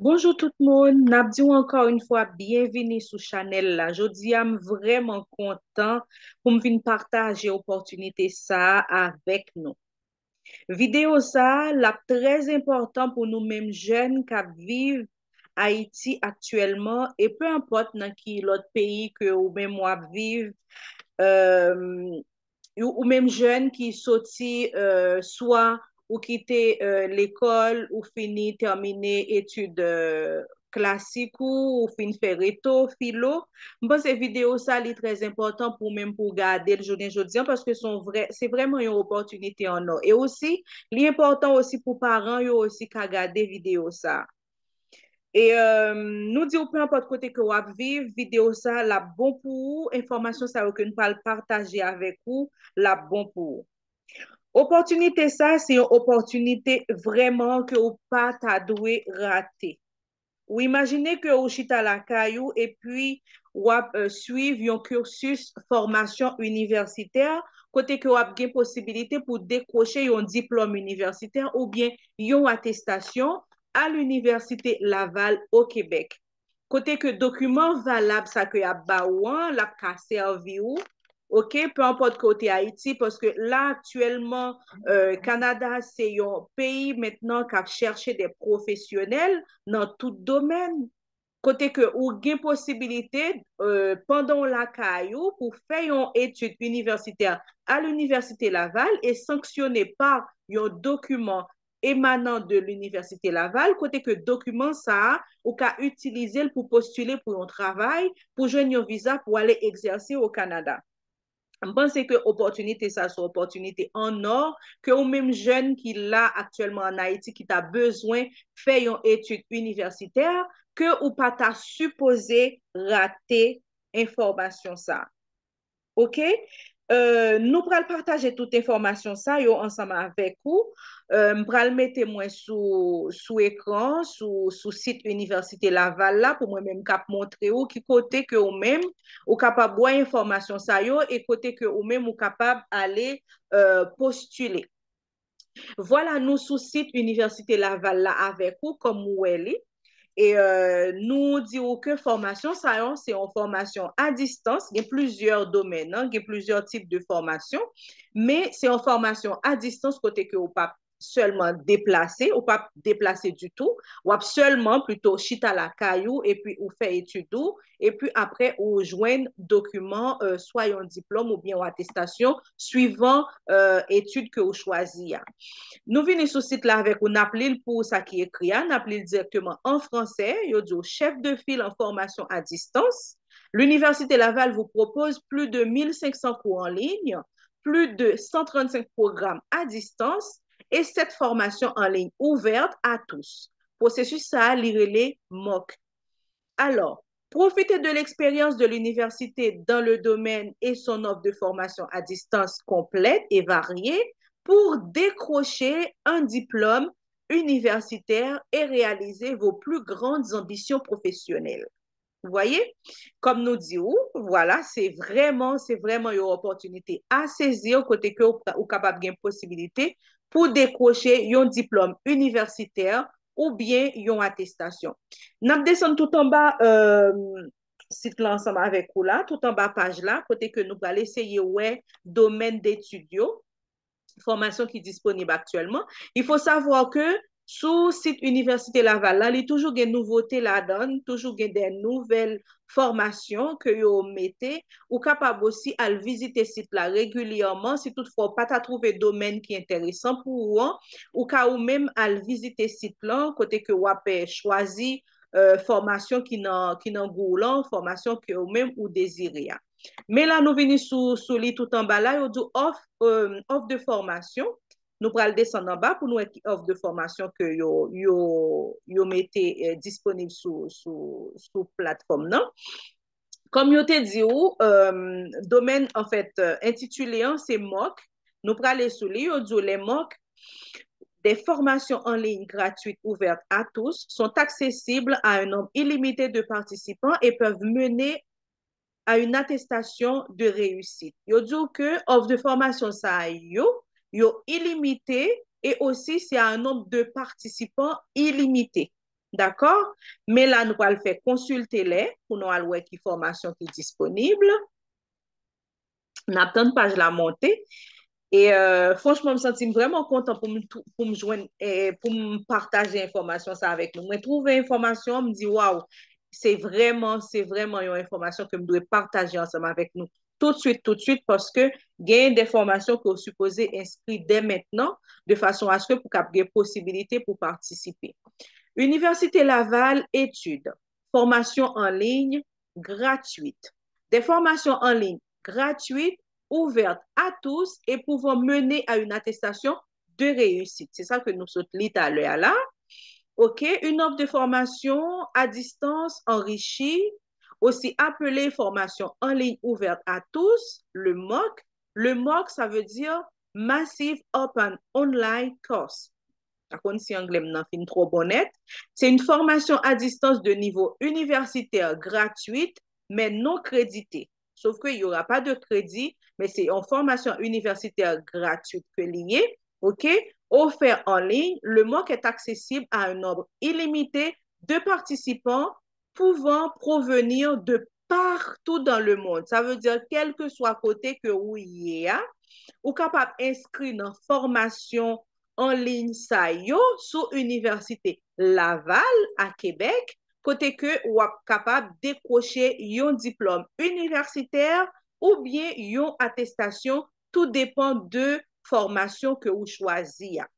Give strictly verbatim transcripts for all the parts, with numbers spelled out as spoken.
Bonjou tout moun, n ap di w ankò yon fwa byenvini sou chanèl la. Jodi a, m vrèman kontan pou m vin pataje opòtinite sa a avèk nou. Videyo sa a, l ap trè enpòtan pou nou menm jèn k ap viv Ayiti aktyèlman, e pe enpòt nan ki lòt peyi ke ou menm w ap viv, euh, ou, ou menm jèn ki soti, euh, swa ou kite, euh, lekòl, ou fini tèmine etid, euh, klasik ou, ou fin fè reto, filo. M panse videyo sa li trè enpòtan pou menm pou w gade l jounen jodi a, paske se yon vrè, se vrèman yon opòtinite an nò. E osi, li enpòtan osi pou paran yo osi ka gade videyo sa. E, euh, nou di w, pe enpòt kote ke w ap viv, videyo sa l ap bon pou ou, enfòmasyon sa yo ke n pral pataje avèk ou, l ap bon pou ou. Opòtinite sa, se yon opòtinite vrèman ke ou pa ta dwe rate. Ou imajine ke ou chita lakay ou epi w ap, euh, swiv yon cursus fòmasyon inivèsitè, kote ke w ap gen posibilite pou dekwoche yon diplòm inivèsitè oubyen yon atestasyon a Linivèsite Laval o Kebèk. Kote ke dokiman valab sa ke y ap ba ou an, l ap ka sèvi ou, oke, pe enpòt ke w te Ayiti, paske la aktyèlman, euh, Kanada se yon peyi mentnan k ap chèche de pwofesyonèl nan tout domèn. Kote ke ou gen posibilite, euh, pandan w lakay ou, pou fè yon etid inivèsitè a Linivèsite Laval e sanksyone pa yon dokiman emanan de Linivèsite Laval, kote ke dokiman sa a, ou ka itilize l pou postile pou yon travay, pou jwenn yon viza pou ale egzèse o Kanada. M panse ke opòtinite sa se yon opòtinite an nò, ke ou menm jèn ki la aktyèlman an Ayiti, ki ta bezwen fè yon etid inivèsitè, ke ou pa ta sipoze rate enfòmasyon sa. Oke? Euh, nou pral pataje tout enfòmasyon sa yo ansanm avèk ou. Euh, m pral mete mwen sou, sou ekran, sou, sou sit Inivèsite Laval la, pou mwen menm k ap montre ou ki kote ke ou menm, ou kapab wè enfòmasyon sa yo e kote ke ou menm ou kapab ale, euh, postile. Vwala, nou sou sit Inivèsite Laval la avèk ou, kòm ou wè li. E, euh, nou di ou ke fòmasyon sa yo, se yon fòmasyon a distans, gen plizyè domèn, gen plizyè tip de fòmasyon, men se yon fòmasyon a distans kote ke ou p ap sèlman deplase, ou p ap deplase ditou, w ap sèlman pito chita lakay ou epi ou fè etid ou, epi apre ou jwenn dokiman, euh, swa yon diplòm oubyen yon atestasyon, swivan, euh, etid ke ou chwazi a. Nou vini sou sit la avèk ou, n ap li l pou sa ki ekri a, n ap li l dirèkteman an fransè, yo di w, chef de file en formation à distance, l'Université Laval vous propose plus de mille cinq cents cours en ligne, plus de cent trente-cinq programmes à distance et sept formations en ligne ouvertes à tous. Pwosesis sa a, li rele MOOC. Alors, profitez de l'expérience de l'université dans le domaine et son offre de formation à distance complète et variée pour décrocher un diplôme universitaire et réaliser vos plus grandes ambitions professionnelles. Vous voyez? Kòm nou di ou, vwala, se vrèman, se vrèman yon opòtinite a sezi, kote ke ou, ou kapab gen posibilite pou dekwoche yon diplòm inivèsitè oubyen yon atestasyon. N ap desann tout anba, euh, sit la ansanm avèk ou la, tout anba paj la, kote ke nou pral eseye wè domèn detid yo, fòmasyon ki disponib aktyèlman. Il faut savoir que sou sit Inivèsite Laval la, li toujou gen nouvote ladan l, toujou gen de nouvèl fòmasyon ke yo mete. Ou kapab osi al vizite sit la regilyèman. Si toutfwa ou pa ta twouve domèn ki enteresan pou ou an, ou ka ou menm al vizite sit lan, kote ke w ap, eh, chwazi, eh, fòmasyon ki nan, ki nan gou w lan, fòmasyon ke ou menm ou dezire a. Men la, nou vini sou, sou li tout anba la, yo di w òf, eh, òf de fòmasyon. Nou pral desann anba pou nou wè ki òf de fòmasyon ke yo, yo, yo mete, eh, disponib sou, sou, sou platfòm nan. Kòm yo te di w, eh, domèn, anfèt, eh, entitile an, se MOOC. Nou prale sou li, yo di w les MOOC, des formations en ligne gratuites ouvertes à tous, sont accessibles à un nombre illimité de participants et peuvent mener à une attestation de réussite. Yo di w ke òf de fòmasyon sa yo, yo ilimite e osi se a un nombre de participants illimité. Dakò? Men la, nou pral fè konsilte lè pou nou al wè ki fòmasyon ki disponib. N ap tann paj la monte. E euh, franchman, m santi m vrèman kontan pou m, pou m jwenn, eh, pou m pataje enfòmasyon sa avèk nou. Mwen twouve enfòmasyon an, m di, waw, se vrèman, se vrèman yon enfòmasyon ke m dwe pataje ansanm avèk nou tout swit, tout swit, paske genyen de fòmasyon ke w sipoze enskri dè mentnan, de fason aske pou kab gen posibilite pou patisipe. Université Laval, études, formation en ligne gratuite. Des formations en ligne gratuites, ouvertes à tous et pouvant mener à une attestation de réussite. Se sa ke nou sot li talè a la. OK, une offre de formation à distance enrichie, aussi appelée formation en ligne ouverte à tous, le MOOC. Le MOOC, ça veut dire Massive Open Online Course. Pa konn si anglè m nan fin twò bon nèt. C'est une formation à distance de niveau universitaire gratuite, mais non créditée. Sauf que il y aura pas de crédit, mais c'est une formation universitaire gratuite ke li ye, OK? Offert en ligne, le MOOC est accessible à un nombre illimité de participants pouvant provenir de partout dans le monde. Sa vle di, kèlkeswa kote ke ou ye a, ou kapab enskri nan fòmasyon an liy sa yo sou Inivèsite Laval a Kebèk, kote ke w ap kapab dekwoche yon diplòm inivèsitè oubyen yon atestasyon, tou depan de fòmasyon ke ou chwazi a.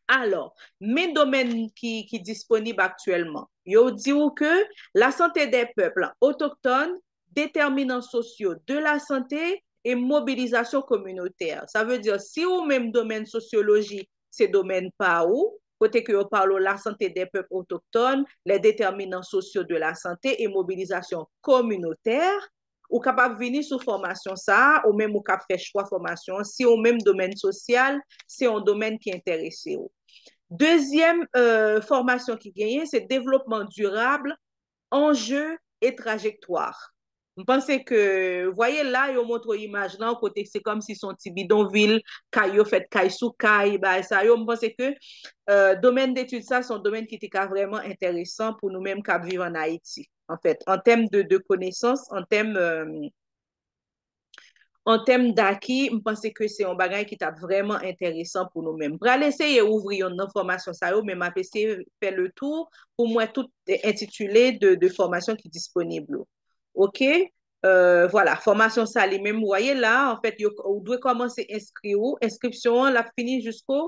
Alò, men domèn ki, ki disponib aktyèlman. Yo di w ke la santé des peuples autochtones, déterminants sociaux de la santé et mobilisation communautaire. Sa vle di, si ou menm domèn sosyoloji, se domèn pa ou, kote ke yo pale w la santé des peuples autochtones, les déterminants sociaux de la santé et mobilisation communautaire, ou kapab vini sou fòmasyon sa a, ou menm ou kab fè chwa fòmasyon an, si ou menm domèn sosyal, se yon domèn ki enterese w. Dezyèm euh, fòmasyon ki genyen, se développement durable, enjeux et trajectoires. M panse ke, vwaye la, yo montre w imaj lan, kote se kòmsi se yon ti bidonvil, kay yo fèt kay sou kay, bagay sa yo. M panse ke euh, domèn detid sa, se yon domèn ki te ka vrèman enteresan pou nou menm k ap viv ann Ayiti. Anfèt, an tèm de, de konesans, an tèm, euh, an tèm daki, m panse ke se yon bagay ki t ap vrèman enteresan pou nou menm. M pral eseye ouvri yonn nan fòmasyon sa yo, men m ap eseye fè le tou pou m wè tout entitile de, de fòmasyon ki disponib yo. OK? Euh, vwala, fòmasyon sa li menm, ou wè la, anfèt, yo, ou dwe kòmanse enskri ou. Enskripsyon an, l ap fini jisko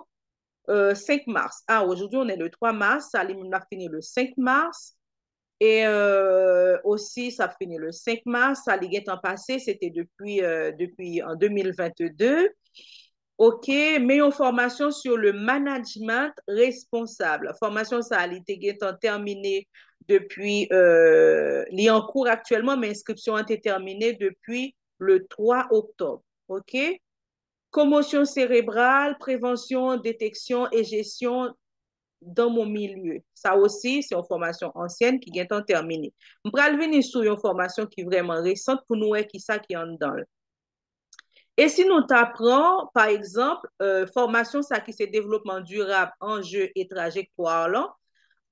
euh, cinq mars. Ah, aujourd'hui, on est le trois mars, sa li menm l ap fini le cinq mars. E euh, osi, sa ap fini le cinq mars, sa li gentan pase, se te depi, euh, depi an deux mille vingt-deux. OK, men yon fòmasyon sur le management responsable. Fòmasyon sa, li te gentan tèmine depi, euh, li an kou aktyèlman, men enskripsyon an te tèmine depi le trois octobre. OK? Commotion cérébrale, prévention, détection et gestion dans mon milieu. Sa osi, se yon fòmasyon ansyèn ki gentan tèmine. M pral vini sou yon fòmasyon ki vrèman resant pou nou wè kisa ki anndan l. E si nou ta pran, pa egzanp, euh, fòmasyon sa ki se développement durable, enjeux et trajectoires lan,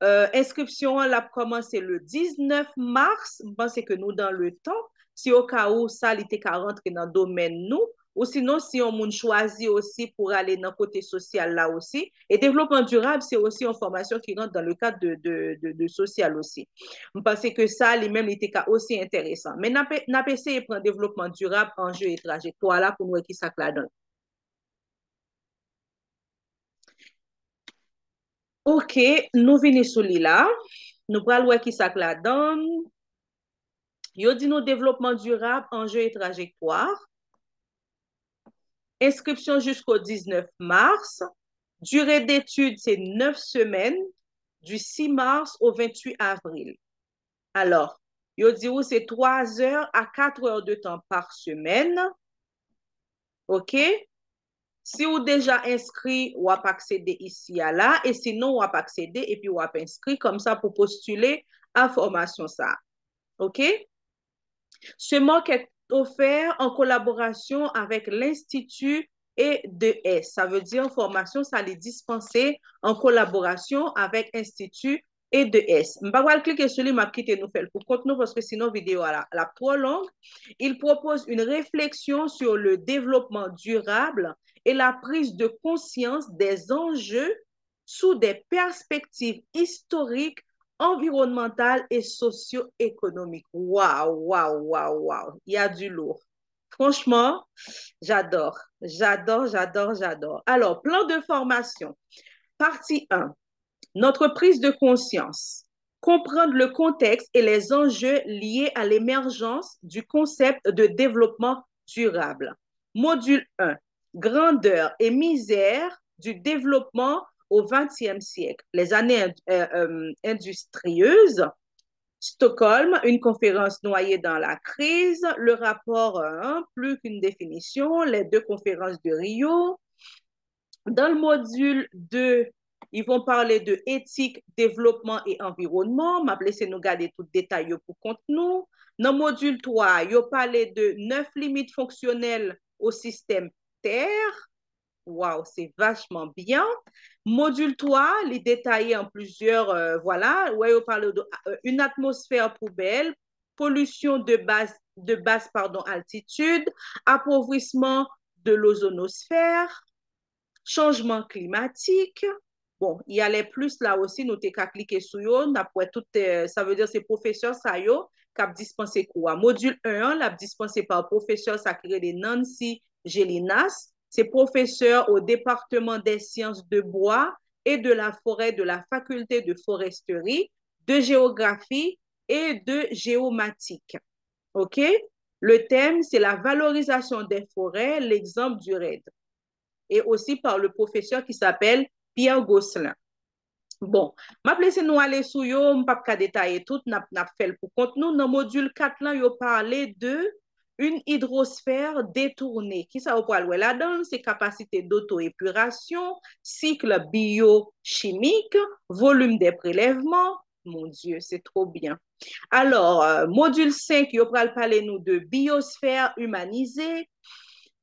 euh, enskripsyon an l ap kòmanse le diznèf mas, m panse ke nou dans le temps. Si o ka ou sa li te ka rantre nan domèn nou, ou sinon si yon moun chwazi osi pou ale nan kote sosyal la osi. E devlopman dirab, se osi yon fòmasyon ki rant dans le cadre de, de, de, de sosyal osi. M panse ke sa, li menm, li te ka osi enteresan. Men n ap, n ap eseye pran devlopman dirab, enjeux et trajectoires la pou n wè kisa k ladan l. OK, nou vini sou li la. Nou pral wè kisa k ladan l. Yo di nou devlopman dirab, enjeux et trajectoires. Enskripsyon jisko diznèf mas. Durée d'étude, se nèf semèn, du six mars au vingt-huit avril. Alò, yo di ou se twa zè a kat è de tan pa semèn. OK? Si ou deja enskri, w ap aksede isi a la, e sinon w ap aksede epi w ap enskri kòmsa pou postile a fòmasyon sa. OK? Ce MOOC est offert en collaboration avec l'Institut E deux S. Sa vle di fòmasyon sa li dispanse an kolaborasyon avèk Enstiti E de S. M pa pral klike sou li, m ap kite nou fè l pou kont nou, paske sinon videyo a la, l ap twò long. Il propose une réflexion sur le développement durable et la prise de conscience des enjeux sous des perspectives historiques, environnementales et socio-économiques. Waouh, waouh, waouh, waouh. Il y a du lourd. Franchement, j'adore, j'adore, j'adore, j'adore. Alors, plan de formation. Partie un. Notre prise de conscience. Comprendre le contexte et les enjeux liés à l'émergence du concept de développement durable. Module un. Grandeur et misère du développement au vingtième siècle. Les années euh, euh, industrieuses. Stockholm, une conférence noyée dans la crise, le rapport euh, plus qu'une définition, les deux conférences de Rio. Dans le module deux, ils vont parler de éthique, développement et environnement. M ap lese nou gade tout detay yo pou kont nou. Nan module trois, yo pale de neuf limites fonctionnelles au système Terre. Waouh, c'est vachement bien. Module trois, li detaye an plizyè, euh, voilà, wè yo pale de euh, une atmosphère poubelle, pollution de base, de basse pardon, altitude, appauvrissement de l'ozonosphère, changement climatique. Bon, il y a les plus là aussi, nou te ka klike sou yo, n ap wè tout, euh, sa vle di se pwofesè sa yo k ap dispanse kou a. Module un an, l ap dispanse pa pwofesè sa ki rele Nancy Gélinas. Se pwofesè au département des sciences de bois et de la forêt de la faculté de foresterie, de géographie et de géomatique. OK? Le thème, c'est la valorisation des forêts, l'exemple du REDD. Et aussi par le professeur qui s'appelle Pierre Gosselin. Bon, m ap lese nou ale sou yo, m p ap ka detaye tout, n ap, n ap fè l pou kont nou. Nan modil kat lan, yo pale de une hydrosphère détournée. Kisa yo pral wè ladan l? Se kapasite doto-epirasyon, cycle biochimique, volume des prélèvements. Mon Dieu, c'est trop bien. Alors, euh, module cinq, yo pral pale nou de biosphère humanisée,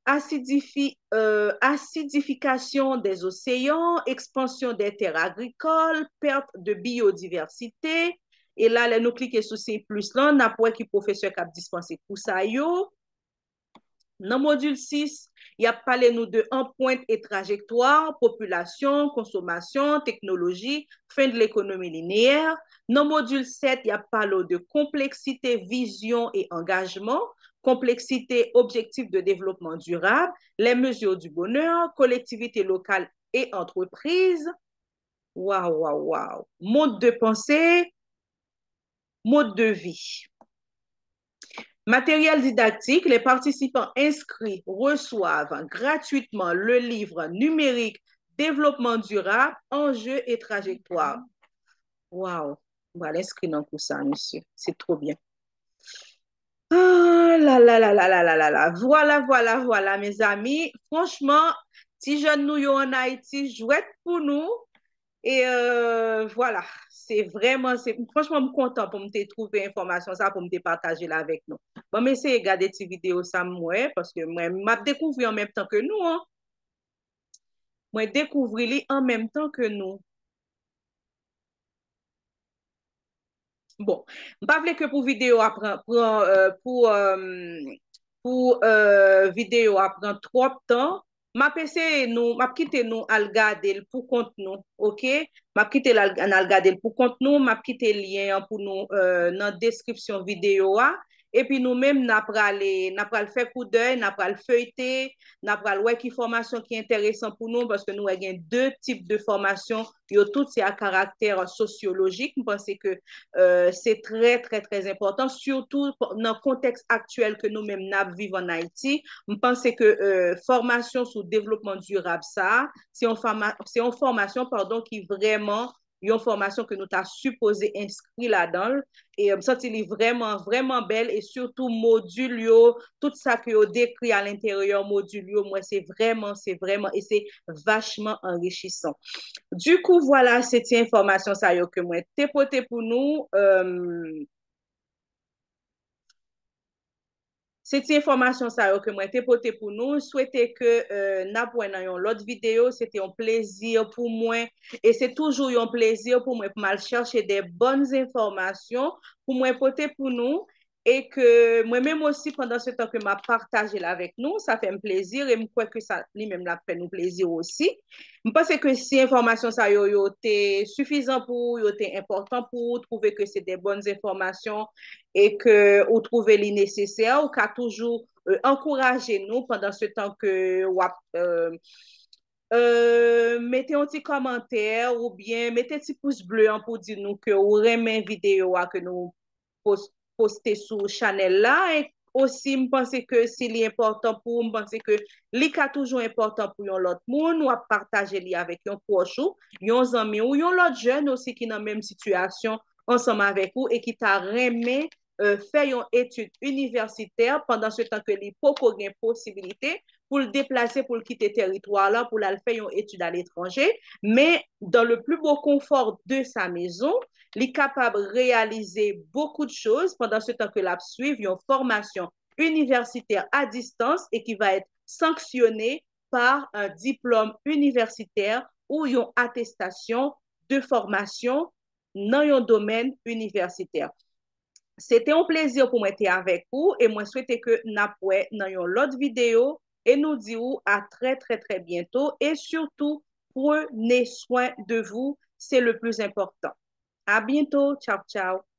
acidifi, euh, acidification des océans, expansion des terres agricoles, perte de biodiversité. E la, lè nou klike sou se plus lan, n ap wè ki pwofesè k ap dispanse kou sa yo. Nan modil sis, y ap pale nou de empreinte et trajectoire, popilasyon, konsomasyon, teknoloji, fin de l'économie linéaire. Nan modil sèt, y ap pale w de konpleksite, vizyon e angajman, konpleksite, objectif de développement durable, les mesures du bonheur, collectivité locale et entreprise. Waw, waw, waw. Mode de pensée, mode de vie. Matériel didactique, les participants inscrits reçoivent gratuitement le livre numérique Développement durable, enjeux et trajectoire. Waw, m pral enskri nan kou sa, mesye. Se two byen. Ah, la, la, la, la, la, la, la, la. Vwala, vwala, vwala, mezanmi. Franchman, ti jèn nou yo ann Ayiti, jwèt pou nou. E euh, vwala, se vrèman, se, franchman, m kontan pou m te twouve enfòmasyon sa, pou m te pataje l avèk nou. Bon, m eseye gade ti videyo sa m wè, paske mwen, m ap dekouvri an menm tan ke nou, an. Mwen dekouvri li an menm tan ke nou. Bon, m pa vle ke pou videyo a pran, pran euh, pou, euh, pou euh, videyo a pran twòp tan. M ap eseye nou, m ap kite nou al gade l pou kont nou, oke? M ap kite l al, n al gade l pou kont nou, m ap kite lyen an pou nou euh, nan deskripsyon videyo a. Epi nou menm, n a prale, n a pral fè koudèy, n a pral feyte, n a pral wè ki fòmasyon ki enteresan pou nou, paske nou wè gen de tip de fòmasyon, yo tout se a karaktè sosyolojik. M panse ke euh, se trè, trè, trè enpòtan, sitou nan kontèks aktyèl ke nou menm n ap viv ann Ayiti. M panse ke euh, fòmasyon sou devlopman dirab sa a, se yon fòma, se yon fòmasyon, padon, ki vrèman yon fòmasyon ke nou ta sipoze enskri ladan l. E m santi li vrèman, vrèman bèl e sitou modil yo, tout sa ke yo dekri alenteryè modil yo, m wè se vrèman, se vrèman, e se vachman anrichisan. Dikou, vwala, se ti enfòmasyon sa yo ke mwen te pote pou nou. Euh, Se ti enfòmasyon sa yo ke mwen te pote pou nou. Swete ke euh, n ap wè nan yon lòt videyo. Se te yon plezi pou mwen. E se toujou yon plezi pou mwen pou m al chèche de bòn enfòmasyon pou mwen pote pou nou. E ke mwen menm osi, pandan se tan ke m ap pataje l avèk nou, sa fè m plezi e m kwè ke sa li menm l ap fè nou plezi osi. M panse ke si enfòmasyon sa yo, yo te sifizan pou ou, yo te enpòtan pou ou, ou twouve ke se de bòn enfòmasyon e ke ou twouve li nesesè, ou ka toujou euh, ankouraje nou pandan se tan ke w ap euh, euh, mete yon ti kòmantè oubyen mete ti pous ble an pou di nou ke ou renmen videyo a ke nou pos- poste sou chanèl la. E osi, m panse ke si li enpòtan pou ou, m panse ke li ka toujou enpòtan pou yon lòt moun. W ap pataje li avèk yon pwòch ou, yon zanmi ou, yon lòt jèn osi ki nan menm sitiyasyon ansanm avèk ou e ki ta renmen euh, fè yon etid inivèsitè pandan se tan ke li poko gen posibilite pou l deplase, pou l kite teritwa la, pou l al fè yon etid aletranje. Men, dans le plus beau confort de sa maison, li kapab reyalize beaucoup de choses pandan se tan ke l ap swiv yon fòmasyon inivèsitè a distans e ki va être sanctionné par un diplôme universitaire ou yon atestasyon de fòmasyon nan yon domèn inivèsitè. Se te yon plezi pou mwen te avèk ou e mwen swete ke n ap wè nan yon lòt videyo e nou di ou à très très très bientôt et surtout prenez soin de vous, c'est le plus important. À bientôt, ciao ciao.